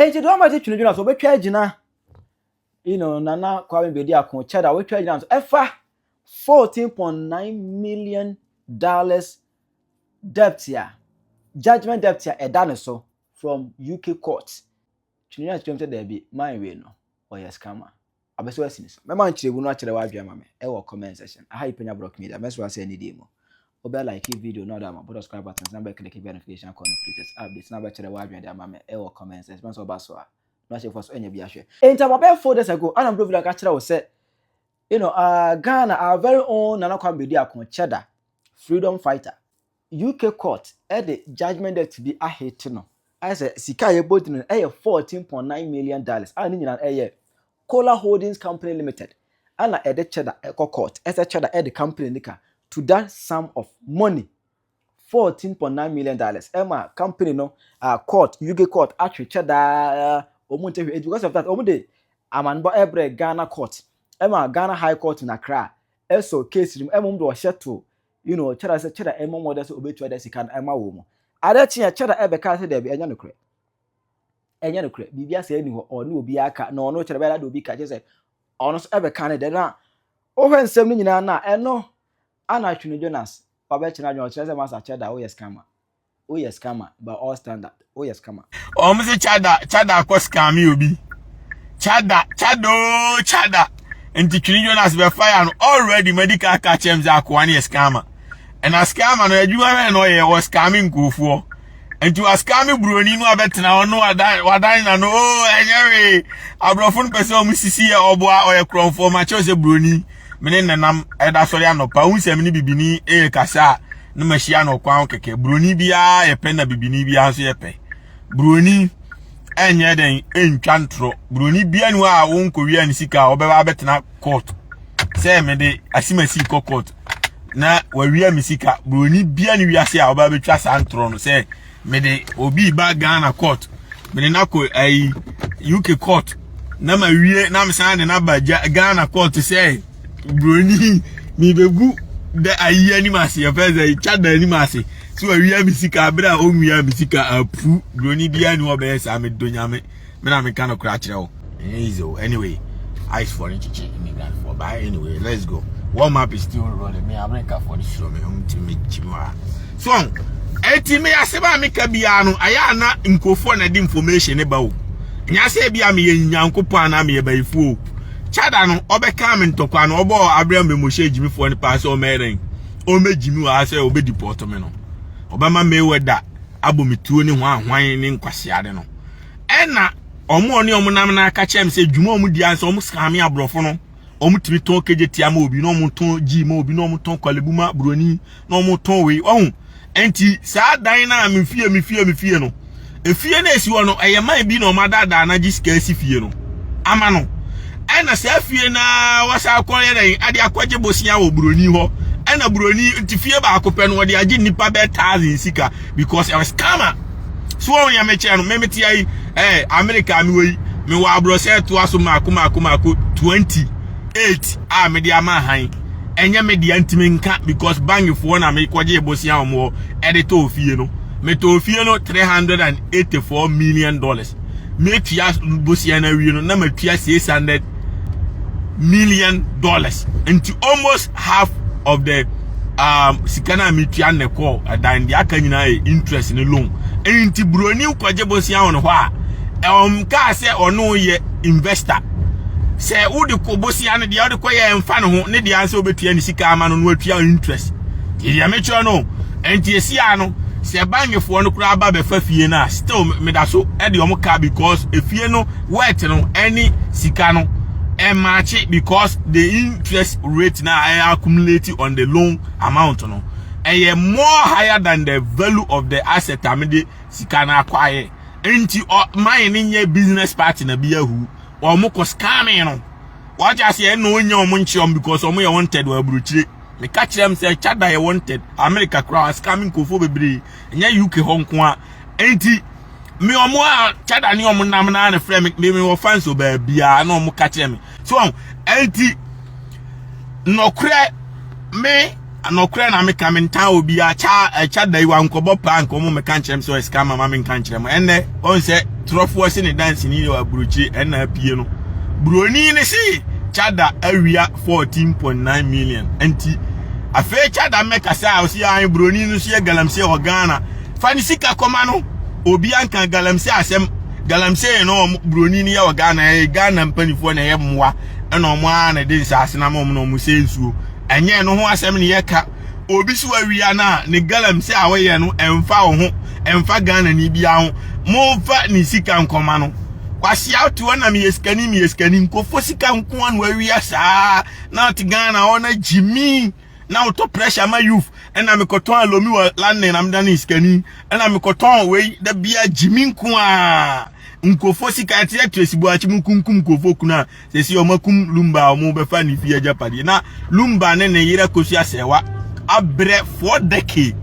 Enti deɛ ɔma Twene Jonas ɔbɛtwa agyina, Nana Kwame Bediako Cheddar ɔbɛtwa agyina so ɛfa $14.9 million debt a, judgment debt a ɛda ne so from UK court. Twene Jonas twɛm sɛ daabi, man wei no ɔyɛ scammer. Abɛsɛ wasi ne so. Mɛma nkyerɛmu no akyerɛ w'adwene ma me ɛwɔ comment section. Aha yi Panya Block Media. Mɛsrɛ sɛ ɛne die mu wobɛ like video na ɔde ama bɔ subscribe button na bɛ click bell notification icon no for latest updates na bɛkyerɛ w'adwene de ama me ɛwɔ comment section. Mɛsɛ ɔba so a na ahyɛ fo so ɛnyɛ bi ahwɛ. Enti abɛyɛ 4 days ago ana mbro video ka kyerɛ wo sɛ Ghana, our very own Nana Kwame Bediako Cheddar, freedom fighter, UK court ɛde judgment debt bi ahete no. Ayɛ sɛ sika a yɛbɔ di no ɛyɛ $14.9 million a ne nyinaa ɛyɛ Kola Holdings Company Limited ana ɛde Cheddar ɛkɔ court ɛsɛ Cheddar ɛde company nika to that sum of money, $14.9 million, ɛma company no court, UK court atwe Cheddar. Wɔn ntɛ hwɛ. Because of that, wɔn de amanbɔ ɛbrɛ Ghana court, ɛma Ghana High Court in Accra ɛsɔ case no mu, ɛma wɔn de ɔhyɛ to Cheddar sɛ Cheddar ɛma wɔn de sɛ obetua de sika no ɛma wɔn mu. Adeɛ kyeɛ, Cheddar ɛbɛka sɛ dɛbi, ɛnyɛ nokorɛ, ɛnyɛ nokorɛ, biribi asɛ ɛni hɔ, ɔne obi aka na ɔno kyerɛ bɛyɛ de obi ka kyerɛ sɛ ɔno nso ɛbɛka ne dɛ. Na wohwɛ nsɛm no nyinaa na ɛno ana Twene Jonas wabɛkyerɛ adwene, ɔkyerɛ sɛ masa Cheddar, woyɛ scammer, woyɛ scammer by all standard, woyɛ scammer. Ɔmo sɛ Cheddar, Cheddar akɔ scam obi. Cheddar, Cheddar ooo, Cheddar. Nti Twene Jonas bɛfa ya no already medical ka kyerɛ m sɛ akoa no yɛ scammer. Ɛna scammer no, adwuma bɛn na ɔyɛ? Wɔ scam nkurɔfoɔ. Nti wa scam buroni no abɛtena hɔ no, wadan wadan na no oo, ɛnyɛ hwee. Aborɔfo no pɛ sɛ ɔmo sisi yɛ ɔboa ɔyɛ korɔmfoɔ ma kyerɛ sɛ buroni mene nenam ɛda sɔre anɔpa ohun sɛ mene bibini ɛyɛ kasa a na ma hyia no kwan kɛkɛ. Buroni biara yɛ pɛ na bibini biara nso yɛ pɛ. Buroni ɛnyɛ dɛn ɛntwa ntorɔ. Buroni biara ni hɔ a wɔnkɔwia ne sika a ɔbɛba abɛtena court sɛ mede asimasi kɔ court na wawia me sika. Buroni biara ni wiase a ɔbɛba abɛtwa saa ntorɔ no sɛ mede obi ba Ghana court, mede nakɔ ayi UK court na ma wie na mesan de naba Ghana court sɛ buroni mebɛgu dɛ ayi anim ase, yɛfɛ sɛ twa da anim ase so wawia me sika abere a ɔnwia me sika apu. Buroni biara ni hɔ ɔbɛyɛ saa. Medɔ Nyame, me na meka no kora kyerɛ wo. Ɛnyɛ easy o. Anyway, ICE for nkyekye immigrant for, but anyway, let's go. Warm up is still rolling. Me America for this show me ɔmo me gyi mu a so eti me asɛm a meka biara no ayɛ ana nkurɔfoɔ na de information ne ba o. Nyɛ sɛ bi a meyɛ Nyankopɔn anaa meyɛ bayifoɔ o. Cheddar no ɔbɛka me ntɔkwa no, ɔbɔ Abraham bɛmɔhyɛ gyimifoɔ no paa sɛ ɔmɛyɛ dɛn ɔmɛgyimi wɔ ha sɛ ɔbɛ deport me no, ɔbɛma Mayweather abɔ me tuo ne ho ahwan ne nkwaseade no. Ɛna ɔmo ɔne ɔmo nam na aka kyerɛ me sɛ dwuma ɔmo di ansa ɔmo scam aborɔfo no, ɔmo tumi tɔn Kejetia ma obi na ɔmo tɔn gyi ma obi na ɔmo tɔn Korle Bu ma buroni na ɔmo tɔn wei ɔho. Nti saa dan na me fie, me fie, me fie no, efie na esi hɔ no, ɛyɛ man bi na ɔmo adaadaa na gye sika esi fie no ama no. Ɛna saa fie na wasa akɔyɛ dɛn ade akɔgye bosia wɔ buroni hɔ. Ɛna buroni nti fie baako pɛ no wɔde agye nipa bɛɛ thousand sika because ɛwɔ scammer so. Wɔn yɛ mekyɛ no mɛmɛ tia yi America mi wɔ yi, mi wɔ aborɔsɛ toa so maako maako maako 28 a mede ama han. Ɛnyɛ me deɛ, ntumi nka because bankfoɔ na mekɔgye bosia wɔn hɔ ɛde tɔɔ fie no. Metɔɔ fie no $384 million. Metua bosia no awie no na matua $600 million, nti almost half of the sika na metua ne kɔ ɛdan. Deɛ aka nyinaa yɛ interest ne loan. Nti buroni kɔgye bosia wɔn hɔ a ɛwɔm kaa sɛ ɔno yɛ investor sɛ wode kɔ bosia no deɛ wode kɔyɛ mfa ne ho ne deɛ ansɛ wobɛtua ne sika ama no na watua interest. Deɛ mekyerɛ no, nti esi ano sɛ bankfoɔ no koraa ba bɛfa fie no a, still meda so ɛde ɔmo ka because efie no worth no ɛne sika no ɛmaakye because the interest rate na ɛyɛ accumulate on the loan amount no ɛyɛ more higher than the value of the asset a mede sika no akɔ ayɛ. Nti ɔ man ne nyɛ business party na bi ahu ɔmo kɔ scamming no wɔagye aseɛ ɛna onya ɔmo nkyerɛ ɔmo because ɔmo yɛ wanted wɔ aburokyire. Meka kyerɛ m sɛ Cheddar yɛ wanted America koraa, scamming nkurɔfoɔ bebree, ɛnyɛ UK hɔ nko a. Nti me ɔmo a Cheddar ne ɔmo nam na ne frɛ me wɔ fans wɔ baabiara na ɔmo ka kyerɛ me so. Nti nɔkorɛ me Nɔkorɛ na meka, mentaa obiara. Kya ɛkya da yi wankɔbɔ paa nka ɔmo meka nkyerɛ m sɛ ɔyɛ scammer ma menka nkyerɛ mo. Ɛnnɛ ɔn sɛ torɔfoɔ se ne danseni wɔ aburokyire ɛnna apue no. Buroni ne se Chada awia 14.9 million. Nti afei Chada mmɛkasa a ɔsi an buroni no so yɛ galamsey wɔ Ghana. Fa ne sika kɔma no. Obi anka galamsey asɛm. Galamsey no ɔmo buroni no yɛ wɔ Ghana, ɛyɛ Ghana mpanimfoɔ na ɛyɛ mmoa ɛna ɔmo ara na ɛde nsaase na ama ɔmo na ɔmo sɛ nsuo. Ɛnyɛ no ho asɛm ne yɛka. Obi si wawia no a ne galamsey a wɔyɛ no ɛmfa wo ho, ɛmfa Ghana ni bia ho. Momfa ne sika nkɔma no. Kwasia wote hɔ na meyɛ sikani, meyɛ sikani, nkɔfo sika nko a na wawia saa na ɔte Ghana hɔ na gyimi na wotɔ pressure ma youth. Ɛna mekɔtɔn alomi wɔ London na meda ne sikani, ɛna mekɔtɔn wei da bia gyimi nko a nkɔfo sika. Ɛte Tracy Boakye mu kunkum nkɔfo kunu a sɛsi ɔmo akum Lumba a ɔmo bɛfa ne fie agyapadeɛ na Lumba ne ne yere Akosua Sɛwa abrɛ 4 decade,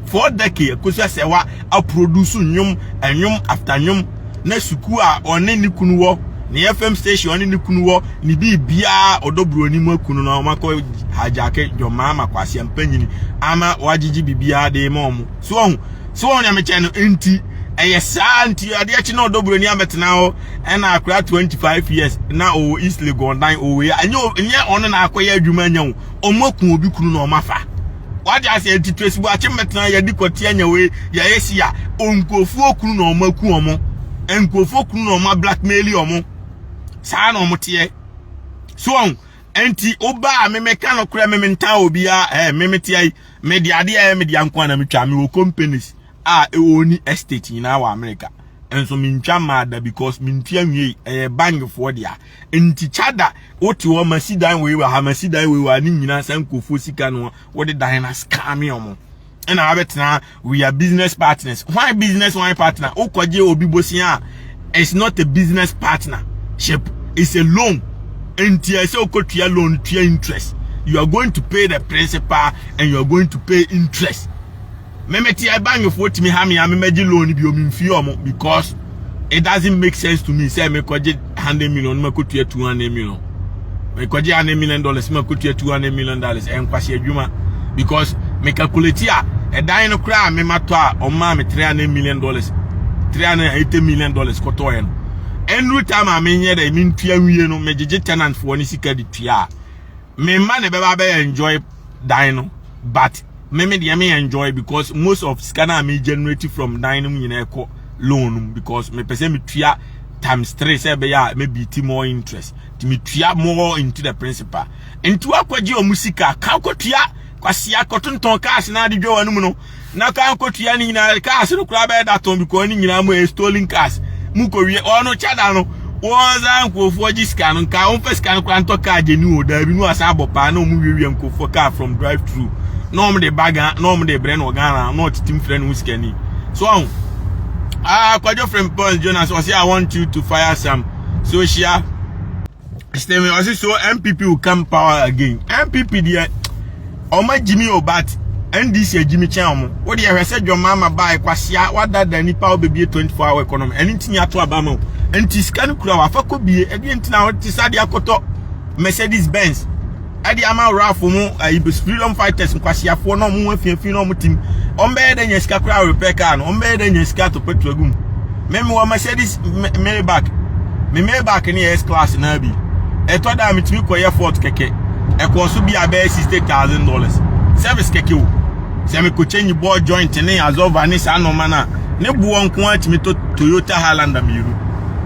4 decade Akosua Sɛwa aproduce nnwom, ɛnwom after nnwom, na sukuu a ɔne ne kunu wɔ, ne FM station ɔne ne kunu wɔ, ne biribiara ɔdɔ buroni mu akunu no, ɔmo akɔ hijack dwɔmaa kwasi mpanyini ama wagyegye biribiara de ma ɔmo so. Ɔho so wɔn nyame kyɛn no nti ɛyɛ saa. Nti adeɛ akyi na ɔdɔ buroni abɛtena hɔ ɛna akora 25 years na ɔwɔ East Legon dan ɔwɔ yi. Ɛnyɛ ɛnyɛ ɔno na akɔyɛ adwuma nya o, ɔmo aku obi kunu na ɔmo afa wagye ase. Nti Tracy Boakye mmɛtena yɛde kɔte anya wei yɛyɛ si a nkurɔfoɔ kunu na ɔmo aku ɔmo, nkurɔfoɔ kunu na ɔmo blackmail ɔmo saa na ɔmo teɛ so ɔn. Nti ɔbaa memeka no korɛ, meme ntaa obiara. Meme teɛ yi, mede adeɛ a ɛyɛ mede anko na metwa. Mewɔ companies a ɛwɔ ni estate nyinaa wɔ America nso mentwa mmaa da because mentua nwie, ɛyɛ bankfoɔ dea. Nti Kyada wote hɔ ma si dan wei wɔ ha, ma si dan wei wɔ ha ne nyinaa sɛ nkurɔfoɔ sika no wode dan na scam ɔmo ɛna wabɛtena. We are business partners. Why business? Why partner? Wokɔgye obi bosia a, it's not a business partnership, it's a loan. Nti ɛsɛ wokɔtua loan, tua interest. You are going to pay the principal and you are going to pay interest. Mɛmɛti bankfoɔ tumi ha me a memɛgye loan bi omi nfi ɔmo because it doesn't make sense to me sɛ mekɔgye 100 million mɛkɔtua 200 million, mekɔgye $100 million mɛkɔtua $200 million. Ɛnkwasi adwuma because me calculate a ɛdan no koraa a mematɔ a ɔmaa me $300 million, $380 million kɔtɔɔ yɛ no, ɛnuru time a menyɛ dɛ mentua nwie no, megyegye tenant foɔ ne sika de tua a memma ne bɛba bɛyɛ enjoy dan no, but me me deɛ me enjoy because most of sika na me generate from dan no mu nyinaa ɛkɔ loan no mu because mepɛ sɛ metua times three sɛ ɛbɛyɛ a maybe ti more interest nti metua more into the principal. Nti wakɔgye ɔmo sika ka kɔtua kwasia kɔtontɔn cars na ade dwa w'anum no na ka nkɔtua ne nyinaa. Cars no koraa bɛyɛ da tɔn because ne nyinaa mo yɛ stolen cars. Mu kɔwie ɔno Kyada no wɔn san nkurɔfoɔ gye sika no nka wɔn fɛ sika no koraa ntɔ car gye ni o daabi no asan abɔ paa na wɔn wiewie nkurɔfoɔ car from drive through na wɔn de ba Ghana na wɔn de brɛ no wɔ Ghana na ɔtete mu frɛ ne ho sikani so. Ɔho ah, Kwadwo Frimpong Jonas ɔsi, "I want you to fire some social Stephen." Ɔsi so NPP will come power again. NPP deɛ ɔmo agyimi o, but NDC agyimi kyɛn ɔmo. Wo deɛ hwɛ sɛ dwɔma ama baa kwasia wadada nipa a wobɛbie 24 hour economy ɛno nti ni ato aba ma o. Nti sika no kura wafa kɔ bie ɛdeɛ nti na wɔte sa deɛ akɔtɔ Mercedes Benz ɛde ama rafo mu ayi freedom fighters nkwasiafoɔ na ɔmo ho afiafi na ɔmo tim. Ɔmo bɛyɛ dɛ nya sika koraa repair car no, ɔmo bɛyɛ dɛ nya sika to petrol gu mu. Mɛmi wɔ Mercedes Maybach, me Maybach ne yɛ S class naa bi ɛtɔ da a metumi kɔyɛ fault kɛkɛ ɛkɔɔ so bi a bɛyɛ $60,000 service kɛkɛ o. Sɛ mekɔ change ball joint ne absorber ne saa nneɛma no a ne boɔ nko ara tumi to Toyota Highlander mmienu.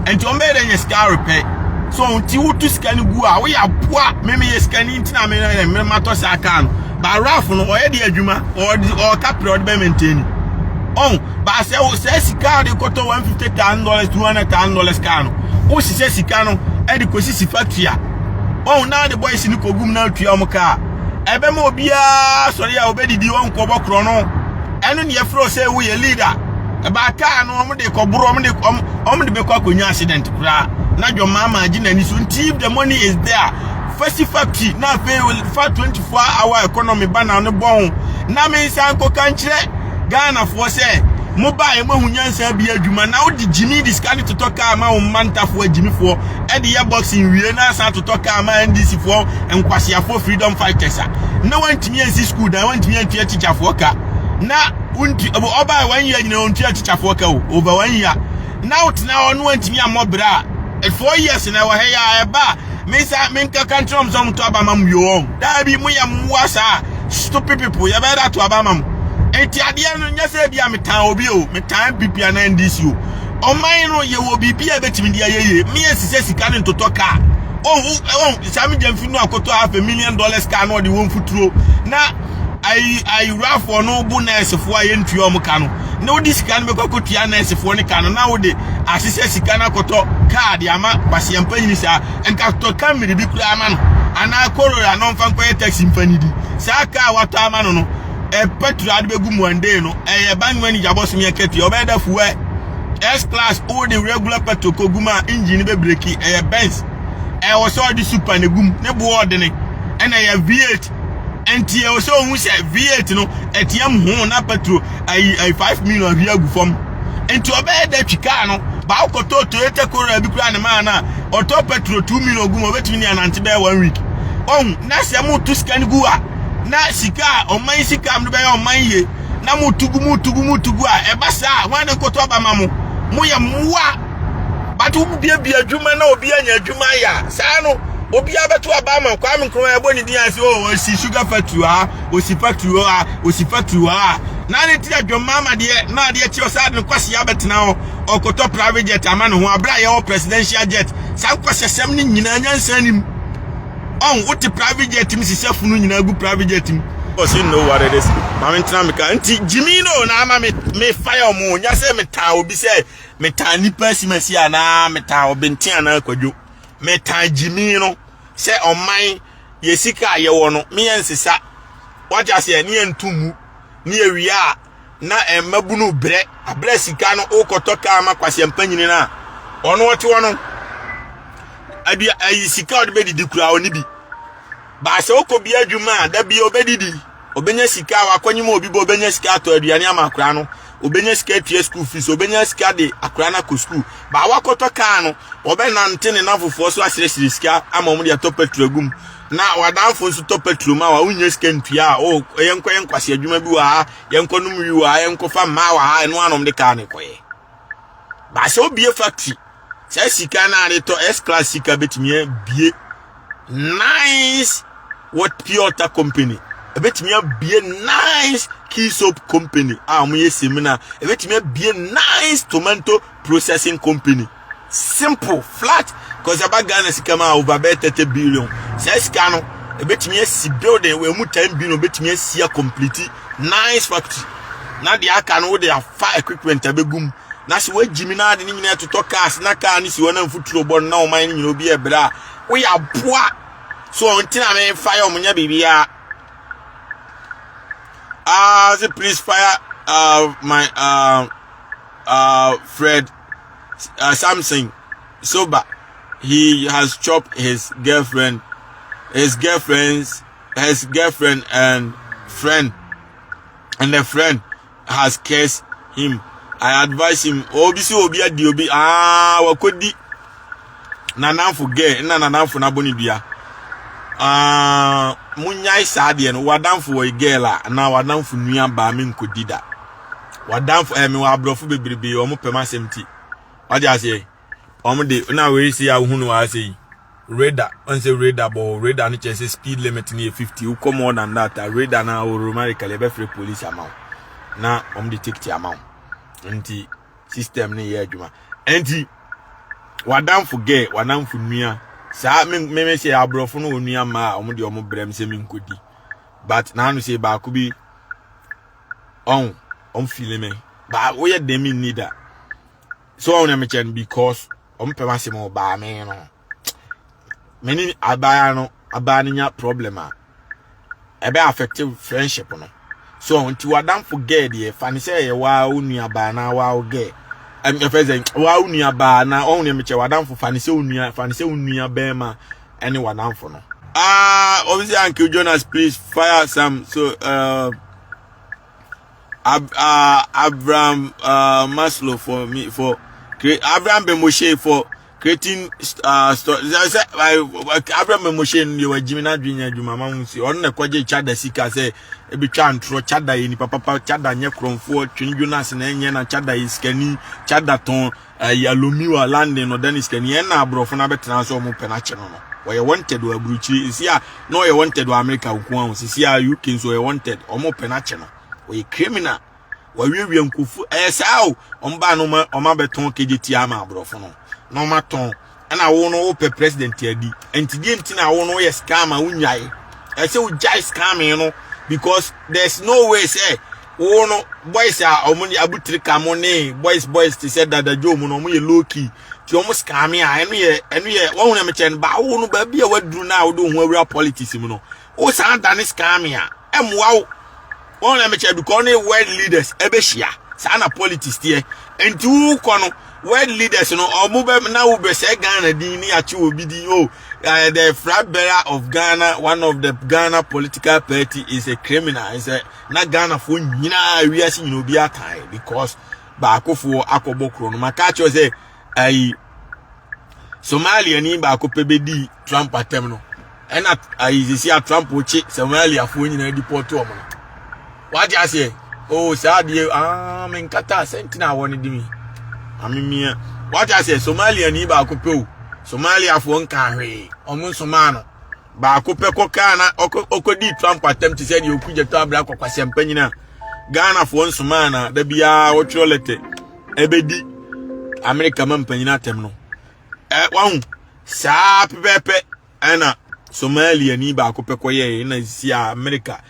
Nti wɔn bɛyɛ dɛ nya sika repair so. Nti wotu sika no gu a woyɛ aboa. Meme yɛ sika ni nti na me me matɔ saa car no ba raf no ɔyɛ de adwuma ɔde ɔka pere ɔde bɛ maintain ɔn baasɛ wo sɛ sika a ɔde kɔtɔ $150,000, $200,000 car no, wohyehyɛ sika no ɛde kɔsisi factory a ɔn na de boys no kɔgum na atua ɔmo kaa ɛbɛma obiara sɔre a obɛdidi ɔnkɔbɔ korɔ no. Ɛno ne yɛfrɛ sɛ woyɛ leader. Ɛbaa kaa no ɔmo de kɔboro ɔmo de ɔmo de bɛkɔ akɔnya accident koraa na dwɔmaama agye n'ani so. Nti if the money is there, fasi factory na afei fa 24 hour economy ba na no bɔ ho na me nsa nkɔka nkyerɛ Ghanafoɔ sɛ Mo baeɛ moahu nyansa bi adwuma na wode gyimi de sika no totɔ kaa ma wo mma ntafoɔ agyimifoɔ ɛde yɛ boxing wie na asan totɔ kaa ma NDC foɔ nkwaseafoɔ freedom fighters a na wantumi ansi school dan wantumi antua tikyafoɔ ka na wontu ɔbaeɛ one year nyina ɔntua tikyafoɔ ka o over one year na wotena hɔ no wantumi ammɔ bra a 4 years na ɛwɔ ha yi a ɛba a mensa menkaka nkyerɛ ɔm sɛ ɔmto aba ma mo bio wɔn daabi moyɛ mmoa saa. Stupid people, yɛbɛyɛ dɛ ato aba ama mo. Enti adeɛ no nyɛ sɛ ebi a metan obi o, metan NPP anaa NDC o. Ɔman no yɛwɔ biribi a ɛbɛtumi de ayɛ yie. Me yɛ sisɛ sika ne ntotɔ kaa. Oh, oh, saa me gyamfi no akɔtɔ $500,000 car na ɔde wɔn futuro na ayi ayiwurafoɔ no bo nɛɛsefoɔ a yɛntua wɔn ka no na wode sika no bɛkɔ akɔtua nɛɛsefoɔ no ka no na wode ahyehyɛ sika no akɔtɔ kaa de ama kwaseɛ mpanyini saa. Nka tɔ Camry bi koraa ma no anaa Corolla na ɔmfa nkɔyɛ taxi mfa nidi. Saa kaa a watɔ ama no no, ɛ petrol ade bɛgu mu one day no, ɛyɛ bank manager bɔsome akatua, ɔbɛyɛ dɛ fuɛ. S class wode regular petrol kɔgu mu a engine no bɛbreki, ɛyɛ Benz. Ɛwɔ sɛ ɔde super na egu mu, ne boɔ ɔdene. Ɛna ɛyɛ V8. Nti ɛwɔ sɛ ohun sɛ V8 no ɛteam ho na petrol ayi ayi 5 million ahwie agu fam. Nti ɔbɛyɛ dɛ twi kaa no ba wokɔtɔ Toyota Corolla bi koraa ne maa no a ɔtɔ petrol 2 million gu mu ɔbɛtumi ne anante bɛyɛ one week. Ɔhu na sɛ moto sika no gu a na sika a ɔman sika no bɛyɛ ɔman yie na moto gu moto gu moto gu a ɛba saa a wɔn ne nkɔtɔ aba ma mo. Moyɛ mmoa but wobiabia adwuma na obi anya adwuma ayɛ a saa no obiara bɛto aba ama Kwame Nkrumah ɛbɔ ne din ase o ɔsi sugar factory ha osi factory hɔ a osi factory hɔ a na ne ti adwamma ama deɛ na adeɛ kyerɛ sɛ ade no kwasi abɛtena hɔ ɔkɔtɔ private jet ama ne ho abere a yɛwɔ presidential jet saa nkwasɛsɛm no nyinaa nyansa nim ɔn wote private jet mu sisɛ funu nyinaa gu private jet mu. Because you know what it is. Maame ntena me ka nti Jimmy no na ama me me fire ɔmo nya sɛ metaa obi sɛ metaa nipa asimasi anaa metaa ɔbɛnten anaa kwadwo metaa Jimmy no sɛ ɔman yɛ sika a yɛwɔ no me yɛ nsesa wate aseɛ ne yɛ nto mu ne yɛ wie a na mmabunu brɛ abrɛ sika no wokɔtɔ kaa ma kwaseɛ mpanyini no a ɔno ɔte hɔ no adua ayi sika a ɔde bɛdidi koraa ɔne bi baasɛ wokɔ bia adwuma a da bia ɔbɛdidi ɔbɛnya sika a wakɔnye ma obi bɔ ɔbɛnya sika atɔ aduane ama akora no ɔbɛnya sika atua school fees ɔbɛnya sika de akora no akɔ school baa wakɔtɔ kaa no Wɔbɛnante ne nnamfofoɔ so asrɛsrɛ sika ama wɔn de atɔ petrol agu mu. Na w'adamfo nso tɔ petrol ma wa, wonnya sika ntua a, oh, yɛnkɔyɛ nkwasi adwuma bi wɔ ha, yɛnkɔnom wi wɔ ha, yɛnkɔfa mmaa wɔ ha, ɛno anom de kaa no kɔyɛ. Baasɛ wobie factory, saa sika no a de tɔ S-class sika bɛtumi abie nice what pure water company ɛbɛtumi abie nice key soap company a wɔyɛ semina ɛbɛtumi abie nice tomato processing company simple flat cause ɛba Ghana sika ma over bɛyɛ 30 billion. Saa sika no ɛbɛtumi asi building wɔ emu 10 billion ɛbɛtumi asi a complete nice factory na deɛ aka no wode afa equipment abɛgu mu na sɛ woagyi mi na ade ne nyinaa totɔ cars na car no si hɔ na mfuturo bɔ no na ɔman no nyinaa obi ɛbrɛ a woyɛ aboa so ɔnti na memfa yɛ ɔmo nyɛ biribiara. Ah, say please fire my Fred Samson Soba. He has chopped his girlfriend, his girlfriend's, his girlfriend and friend, and the friend has cursed him. I advise him. Obi si obi adi obi. Ah, wakodi nanamfo girl na nanamfo na bɔ ne dua. Ah, munyae saa deɛ no. Wadamfo wɔ girl a na wadamfo nua baa me nkodi da. Wadamfo ɛmi wɔ aborɔfo bebrebe wɔn pɛm asɛm ti. Wagye aseɛ. Wɔn de na wei si a wohu no wɔ ase yi. Radar, wɔn sɛ radar bɔ radar no kyerɛ sɛ speed limit no yɛ 50. Wokɔ more than that a radar na automatically ɛbɛfrɛ police ama wo na wɔn de ticket ama wo. Nti system no yɛ adwuma. Nti wadamfo girl, wadamfo nua saa me me me sɛ aborɔfo no wɔ nua mmaa a wɔn de wɔn brɛ m sɛ me nkodi but n'ano sɛ baako bi ɔn ɔn feel me ba woyɛ dɛm mi nni da so ɔn na mekyɛ no because ɔn pɛ m'asɛm ɔbaa me no me ne abaa no abaa no nya problem a ɛbɛ affect friendship no so nti wadamfo girl deɛ fa ne sɛ ɛyɛ waa wo nua baa na waa wo girl ɛfɛ sɛ waa wo nua baa na ɔn na mekyɛ wadamfo fa ne sɛ wo nua fa ne sɛ wo nua bɛrima ɛne wadamfo no. Ah, obviously, Uncle Jonas, please fire some. So, Ab, Abraham Maslow for me for Abraham Ben Moshe for creating sɛ Abraham Ben Moshe no deɛ wagyimi n'adwene nyɛ adwuma ma ho si ɔno na ɛkɔgye Chada sika sɛ ebitwa ntorɔ. Chada yɛ nipa papa, Chada nyɛ korɔmfoɔ. Twene Jonas na ɛnyɛ na Chada yɛ sikani. Chada tɔn ɛyɛ alomi wɔ London no, ɔda ne sikani. Ɛna aborɔfo no abɛtena so, ɔmo pɛ n'akyɛ no. Wɔyɛ wanted wɔ aburukyiri esi a na ɔyɛ wanted wɔ America nko ara, sisi a UK nso ɔyɛ wanted. Ɔmo pɛ n'akyɛ no, ɔyɛ criminal, wawiawia nkofu. Ɛyɛ saa o, ɔmo baa no, ɔmo abɛtɔn kegye tia ama aborɔfo no na ɔmo atɔn. Ɛna wo no wopɛ president adi, nti deɛ nti na wo no woyɛ scam a wonyae? Ɛsɛ wogyae scamming no because there's no way sɛ wo no boys a ɔmo ne abutiri ka mo ne boys boys te sɛ Dada Joe mu no, ɔmo yɛ low key ti ɔmo scam a ɛno yɛ wɔn na mekyɛn no ba. Wo no, baabi a waduru na wode wo ho awura politics mu no, wo san da ne scam a ɛmmoa wo. Wɔn na mekyɛ because ne world leaders ɛbɛhyia saa na politics teɛ. Nti wokɔ no, world leaders no ɔmo bɛ na wo bɛ sɛ Ghana din ne akyi obi din o, the flag bearer of Ghana, one of the Ghana political party, is a criminal. Is a na Ghana fo nyinaa, wiase nyinaa, obi atan because baakofoɔ akɔbɔ kuro no. Maka kyerɛ sɛ ayi Somalia ni baako pɛ bɛdi Trump atɛm no, ɛna ayi sisi a Trump kye Somaliafoɔ nyinaa deport wɔn no. Wagye aseɛ o, saa adeɛ aa menkata asɛnti na awɔ no di mi amemia. Wagye aseɛ, Somalia ni baako pɛ o, Somaliafoɔ nka hwee, ɔmo nsomaa no. Baako pɛ kɔ kaa na ɔkɔdi Trump atɛm te sɛ deɛ oku gyatɔ abira kɔkwasɛ mpanyin a Ghanafoɔ nsomaa na da biara wɔtwerɛ letter ɛbɛdi Amerika ma mpanyin atɛm no. Ɛ wahu saa pɛpɛɛpɛ. Ɛna Somalia ni baako pɛ kɔyɛɛ ɛna si a Amerika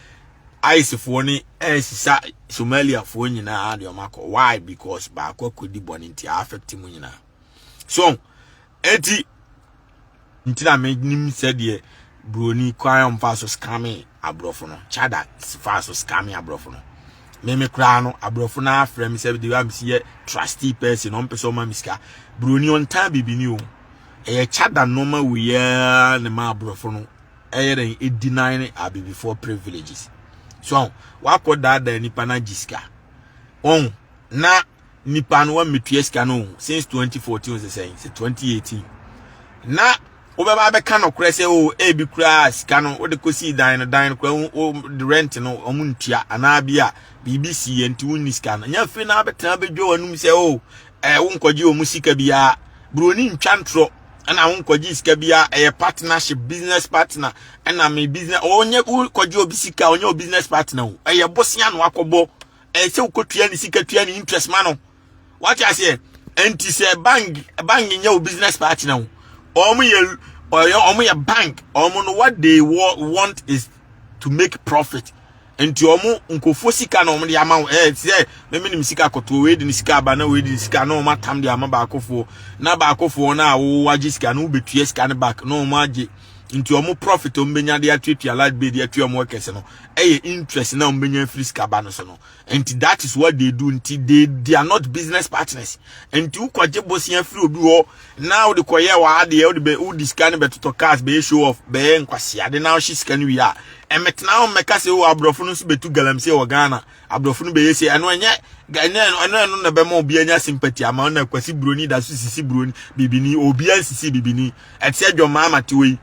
ICE foɔ ne ɛsisa Somaliafoɔ nyinaa deɛ ɔmo akɔ. Why? Because baako akɔdi bɔne nti affect mu nyinaa. So eti nti na menim sɛdeɛ broni kwan a ɔmfa so scamming aborɔfo no, Chada fa so scamming aborɔfo no. Meme koraa no, aborɔfo no afrɛ me sɛ de wa mesi yɛ trustee person, ɔmpɛ sɛ ɔma me sika. Broni ɔntan bibini o, ɛyɛ Chada nneɛma wei ne ma aborɔfo no ɛyɛ dɛn ɛdi ne abibifoɔ privileges. So wakɔ daadaa nipa no agye sika ɔn na nipa no wammetua sika no since 2014, sɛ sɛn sɛ 2018 na wobɛba abɛka nokorɛ sɛ o ebi koraa sika no wode kɔsii dan no, dan no koraa wo de rent no ɔmo ntua anaa bi a biribi si yɛ nti wonni sika no. Nyɛ afei na abɛtena abɛdwa w'anum sɛ o ɛɛ wonkɔgye ɔmo sika biara. Buroni ntwa ntorɔ. Ɛna wonkɔgye sika biara, ɛyɛ partnership, business partner. Ɛna me business ɔnyɛ wokɔgye obi sika, ɔnyɛ o business partner o, ɛyɛ bosea na wakɔbɔ. Ɛyɛ sɛ wokɔtua ne sika, tua ne interest ma no. Wate aseɛ? Nti sɛ bank nyɛ o business partner o, ɔmo yɛ ɔyɛ ɔmo yɛ bank. Ɔmo no, what they want is to make profit. Nti ɔmo nkofo sika na ɔmo de ama wo. Ɛɛ sɛ mɛmi nim sika kɔtɔ wei de ne sika aba na wei de ne sika na ɔmo atam de ama baakofoɔ na baakofoɔ na awo agye sika na wobɛtua sika no back na ɔmo agye. Nti ɔmo profit ɔmo bɛnya de atuatua light bill de atua ɔmo workers no, ɛyɛ interest na ɔmo bɛnya afiri sika ba no so no. Nti that is what they do. Nti they are not business partners. Nti wokɔgye bosia firi obi hɔ na wode kɔyɛ w'adeɛ, wode bɛ wode sika no bɛtotɔ cars, bɛyɛ show off, bɛyɛ nkwasiade na wohye sika no wie a, ɛmɛtena hɔ mmɛka sɛ o aborɔfo no nso bɛtu galamsey wɔ Ghana, aborɔfo no bɛyɛ se. Ɛno ɛnyɛ ɛno na bɛma obi anya sympathy ama ɔna Kwasi buroni da so sisi buroni bibini, obi ansisi bibini. Ɛte sɛ dwɔmaa amate wɔ yi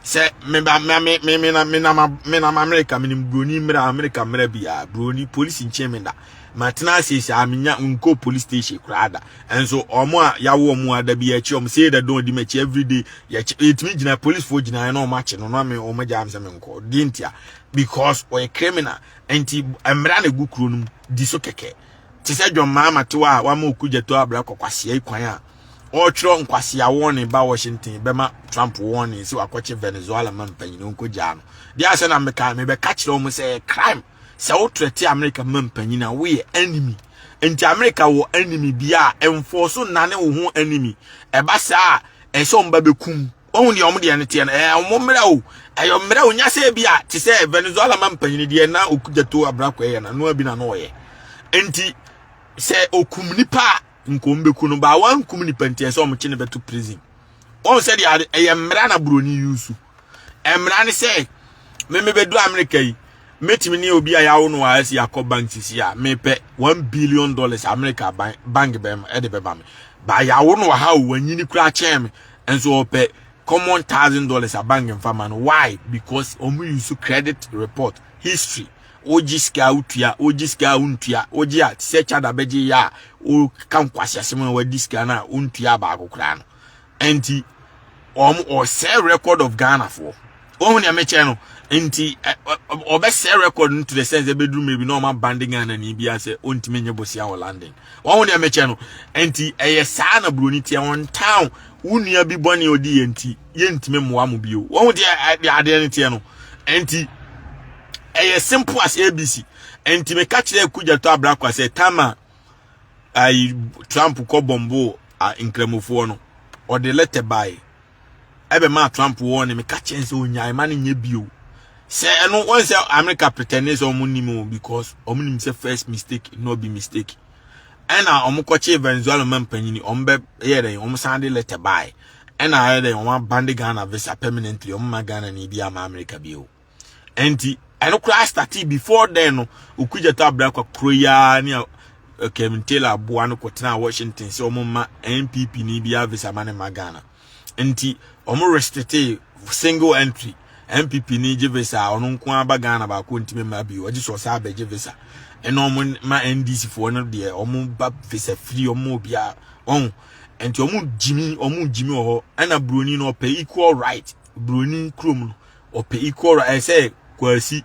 sɛ meba me me me na me nam me nam America, me nim buroni mmerɛ America mmerɛ biara. Buroni polisi nkyɛn me da matena ase saa menya nkɔ police station koraa da. Ɛnso ɔmo a yawo ɔmo ada bi akyi, ɔmo sɛ da don di m'akyi everyday. Yɛkyi yɛtumi gyina police foɔ gyina na ɔmo akyi no na me ɔmo gya me sɛ me nkɔ di ntia because ɔyɛ criminal. Nti mmara na egu kuro no mu di so kɛkɛ te sɛ John Mahama te hɔ a wama Okudzeto Ablakwa kwasia yi kwan a ɔretwerɛ nkwasia wɔne ba Washington bɛma Trump wɔne sɛ wakɔkye Venezuela ma mpanyin nkɔgyaa no deɛ asɛ na meka mebɛka kyerɛ wɔn sɛ ɛyɛ crime sɛ wotrɛte America ma mpanyin a woyɛ enemy. Nti America wɔ enemy bi a ɛmfɔ so nane wo ho enemy. Ɛba saa a, ɛsɛ wɔn ba bɛkum wɔn deɛ wɔn deɛ no teɛ no. Ɛyɛ wɔn mmerɛ o, ɛyɛ mmerɛ o. Nyasɛ bi a te sɛ Venezuela ma mpanyin deɛ na Okudzeto Ablakwa yɛ na noa bi na no ɔyɛ. Nti sɛ okum nipa a nkom bɛku no ba wankum nipa nti ɛsɛ wɔn kye ne bɛto prison. Wɔn sɛ deɛ ɛyɛ mmara na buroni yusu mmara ne sɛ meme bɛdu America yi. Mɛtumi ne obi a yɛawo no wɔ asi akɔ bank sisi a mepɛ $1 billion, America bank bɛma ɛde bɛba me ba. Yɛawo no wɔ ha o, wanyini koraa kyɛn me, nso ɔpɛ common $1,000 a, bank mfa ma no. Why? Because ɔmo use credit report history. Wogye sika wotua, wogye sika wontua, wogye a sɛ kyada bɛgye yɛ a, woka nkwasiasɛm a wadi sika no a wontua baako koraa no. Nti ɔmo ɔsɛe record of Ghana foɔ. Wɔn nea mekyɛ no nti ɔbɛsɛe record no to the sense ɛbɛduru maybe na ɔma ban Ghana ni bi asɛ ɔntumi nye bosia wɔ London. Wɔn nea mekyɛ no nti ɛyɛ saa na buroni teɛ wɔn town. Wo nua bi bɔne odi yɛ nti yɛntumi mmoa mo bio. Wɔn deɛ adeɛ no teɛ no nti ɛyɛ simple as ABC. Nti meka kyerɛ Okudzeto Ablakwa sɛ tama ayi Trump kɔ bɔmbo nkramofoɔ no, ɔde letter bae ɛbɛma Trump wɔ ne. Meka kyerɛ sɛ onyae ma no nyɛ bio sɛ ɛno wɔn sɛ America pretend sɛ ɔmo nim o, because ɔmo nim sɛ first mistake no be mistake. Ɛna ɔmo kɔkye Venezuela man panyini, ɔmo bɛ yɛ dɛ ɔmo san de letter bae, ɛna ayɛ dɛ ɔmo aban Ghana visa permanently. Ɔmo ma Ghana ni bi ama America bio. Ɛnti ɛno koraa start before then no, Okudzeto Ablakwa kuro yaa ne Kevin Taylor aboa no kɔtena Washington sɛ ɔmo ma NPP ni bi visa ma ne ma Ghana. Nti ɔmo restrict single entry. NPP ni gye visa a, ɔno nko aba Ghana baako ntumi mma bio, ɔgye sɛ ɔsa abɛgye visa. Ɛna ɔmo ma NDC foɔ no deɛ, ɔmo ba visa free, ɔmo obiara ɔn. Nti ɔmo gyimi wɔ hɔ. Ɛna broni no ɔpɛ equal right. Broni kurom no ɔpɛ equal right. Ɛsɛ Kwasi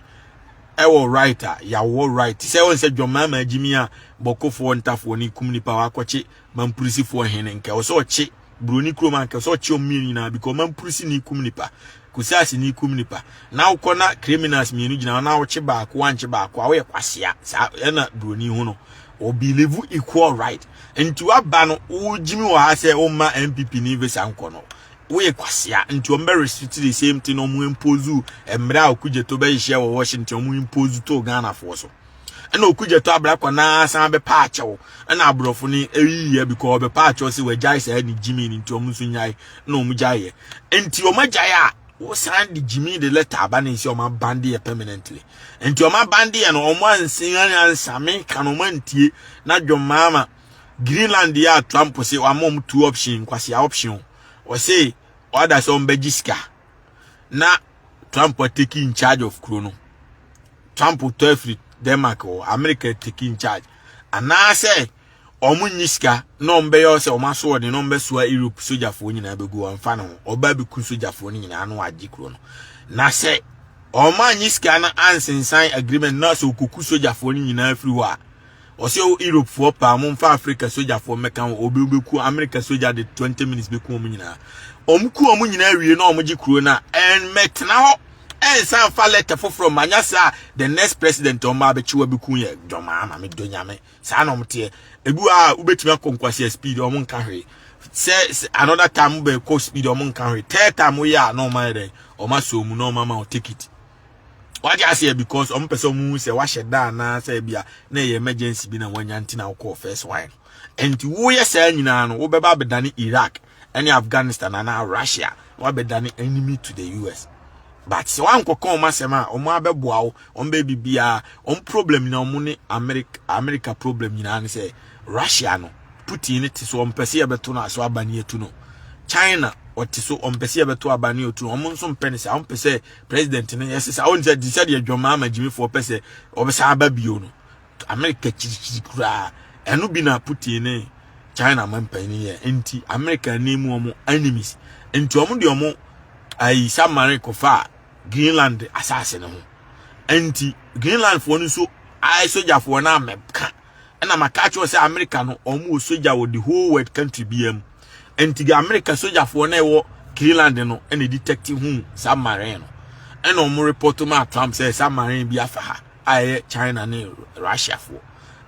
ɛwɔ right a yàwɔ right sɛ wɔn sɛ dwɔmaama gyimi a bɔkɔfoɔ ntafoɔ ne kum nipa wakɔkye mampurisifoɔ hene nka ɔsɛ ɔkye broni kurom a nka ɔsɛ ɔkye ɔmo mmienu nyinaa, because mampurisi ne kum nipa, kusaasi ne kum nipa. Na wokɔ na criminals mmienu gyina hɔ na wokye baako, wankye baako a, woyɛ kwasia. Saa ɛna broni ho no ɔbelieve equal right. Nti waba no wogyimi wɔ ha sɛ woma NPP ne visa nkɔ no, woyɛ kwasia. Nti wɔn bɛ restrict the same thing wɔn impose mmerɛ a Okudzeto bɛhyehyɛ wɔ Washington, wɔn impose to Ghana foɔ so. Ɛna Okudzeto Ablakwa naa san bɛpa akyɛw, ɛna aborɔfo no eyi yɛ because ɔbɛpa akyɛw sɛ wɔagyae saa ne gyimi ne. Nti wɔn nso nyae na wɔn gyae yɛ. Nti wɔn agyae a, wɔsan de gyimi de letter aba ne nsi wɔn aban yɛ permanently. Nti wɔn aban yɛ no, wɔn ansi ansame ka no, wɔn antie na dwɔmaama Greenland yɛ a Trump sɛ wɔama wɔn two option, nkwasia option. Ɔse ɔda sɛ wɔn bɛgye sika na Trump take in charge of kuro no. Trump tɔ afiri Denmark wɔ America take in charge, anaasɛ wɔn nyi sika na wɔn bɛyɛ sɛ wɔn aso ɔde na wɔn bɛsoa Europe sogyafoɔ nyinaa bɛgu wɔn fa ne ho. Ɔbaa bi ku sogyafoɔ no nyinaa na wagye kuro no. Na sɛ wɔn anyi sika no ansensan agreement na sɛ okoku sogyafoɔ no nyinaa firi hɔ a, ɔsɛ Europe foɔ paa mo mfa Africa sogyafoɔ mmɛka ho. Obi bɛku America sogya de 20 minutes bɛku wɔn nyinaa. Wɔn ku wɔn nyinaa wie na wɔn gye kuro no a, ɛnmɛtena hɔ ɛnsan fa letter foforɔ manya saa. The next president wɔn ba abɛkyi wɔ bɛku yɛ dwɔmaa maame do nyame. Saa na wɔn teɛ. Ebi wɔ a wobɛtumi akɔ nkwasia speed, wɔn nka hwee. Sɛ another time bɛ kɔ speed, wɔn nka hwee. Third time woyɛ a, na wɔn ayɛ dɛ wɔn asɔ mu na wɔn ama wɔn ticket. Wagye aseɛ because wɔn pɛ sɛ wɔn hu sɛ wahyɛ da anaasɛ bi a na ɛyɛ emergency bi na wɔanya nti na wɔkɔɔ first one. Nti woyɛ saa nyinaa no, wobɛba abɛdane Iraq ɛne Afghanistan anaa Russia na wabɛdane enemy to the US. But sɛ wankɔka wɔn asɛm a, wɔn abɛboa wo. Wɔn bɛ bibiara wɔn problem nyinaa, wɔn ne America problem nyinaa ne sɛ Russia no, Putin ne te so, wɔn pɛ sɛ yɛbɛto no aso aba ne yɛtu no. China ɔte so, wɔn pɛ sɛ yɛbɛto aba ne yɛtu no. Wɔn nso mpɛ ne sɛ wɔn pɛ sɛ president no yɛsɛ sɛ wɔn sɛ de sɛdeɛ dwɔmaa ama gyimifoɔ pɛ sɛ wɔbɛsa aba bio no America kyirikyiri koraa. Ɛno bi na Putin ne China mampanyin yɛ. Nti America ne mu wɔn enemies. Nti wɔn de wɔn ayi submarine kɔfa Greenland asase no ho. Nti Greenland foɔ no nso ayɛ sogyafoɔ no amɛka. Ɛna maka kyerɛ sɛ America no wɔn wɔ sogya wɔ the whole world country biara mu. Nti America sogyafoɔ no ɛwɔ Greenland no ɛna detect hu submarine no, ɛna wɔn report ma Trump sɛ submarine bi afa ha a ɛyɛ China ne Russia foɔ.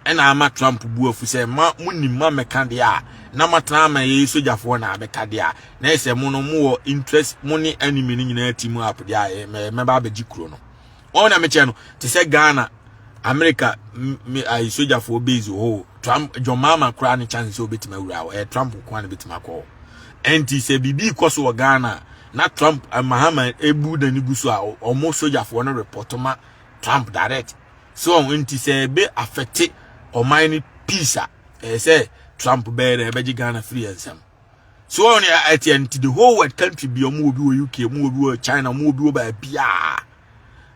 Ɛna ama Trump bu afu sɛ ma mo nim ma mɛka deɛ a na matena ama yɛ sogyafoɔ na abɛka deɛ a na ɛsɛ mo no mo wɔ interest, mo ne enemy no nyinaa team up deɛ a mɛba abɛgye kuro no. Wɔn na mekyɛ no te sɛ Ghana America me ayi sogyafoɔ base wɔ hɔ. Trump, John Mahama koraa ne chance sɛ obɛtumi awura hɔ, ɛyɛ Trump nko ara na obɛtumi akɔ hɔ. Ɛnti sɛ biribi kɔ so wɔ Ghana na Trump, Mahama ebu n'ani gu so a, ɔmo sogyafoɔ no report ma. Trump direct. So ɔn nti sɛ ebe affect ɔman no peace a ɛyɛ sɛ Trump bɛyɛ dɛ ɛbɛgye Ghana firi yɛn nsam. So ɔn ɛte nti the whole world country bi ɔmo wɔ bi wɔ UK, ɔmo wɔ bi wɔ China, ɔmo wɔ bi wɔ baabiara.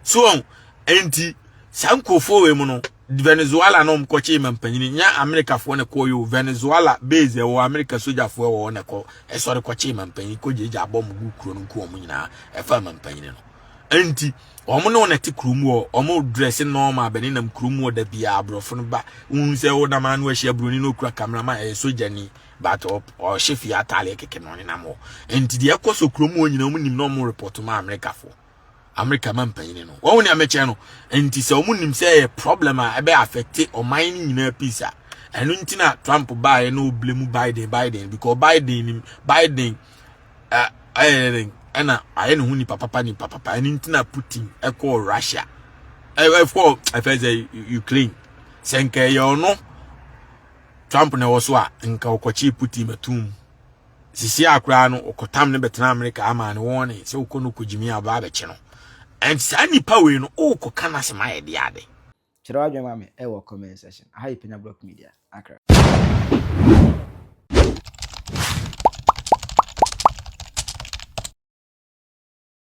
So ɔn nti saa nkurɔfoɔ wei mu no Venezuela na ɔmo kɔkye mampanyini nya Amerikafoɔ na kɔɔ yi o Venezuela base ɛwɔ Amerika sogyafoɔ ɛwɔ hɔ na kɔ ɛsɔre kɔkye mampanyini kɔgyegya abɔ ɔmo gu kuro no nku ɔmo nyinaa ɛfa mampanyini no. Nti wɔn ne wɔn ɛte kurom wɔ wɔn dress normal bɛne nam kurom wɔ da biara aborɔfo no ba wohu sɛ wonam ano ahyia buroni na okura cameraman ɛyɛ sogyani but ɔhyɛ fie ataaleɛ kɛkɛ na ɔnenam hɔ nti deɛ ɛkɔ so kurom wɔ nyinaa wɔn nim na wɔn report ma Amerikafoɔ Amerika ma mpanyini no wɔn nea mekyɛ no nti sɛ wɔn nim sɛ ɛyɛ problem a ɛbɛ affect ɔman no nyinaa peace a ɛno nti na Trump baeɛ na ɔblame Biden Biden because Biden nim Biden ɛyɛ dɛn ɛna ayɛ ne ho nipa papa nipa papa ɛno nti na Putin ɛkɔɔ Russia ɛkɔɔ ɛfɛ sɛ Ukraine sɛ nka ɛyɛ ɔno Trump na ɛwɔ so a nka ɔkɔkye Putin bɛtum sisi akora no ɔkɔtam ne bɛtena Amerika ama ne wɔn ne sɛ ɔkɔ no kɔgyimi a ɔbaa bɛkye no ɛnti saa nipa wei no ɔkɔka n'asɛm ayɛ de ade. Kyerɛ w'adwene ma me ɛwɔ comment section. Aha yɛ Penya Block Media, Accra.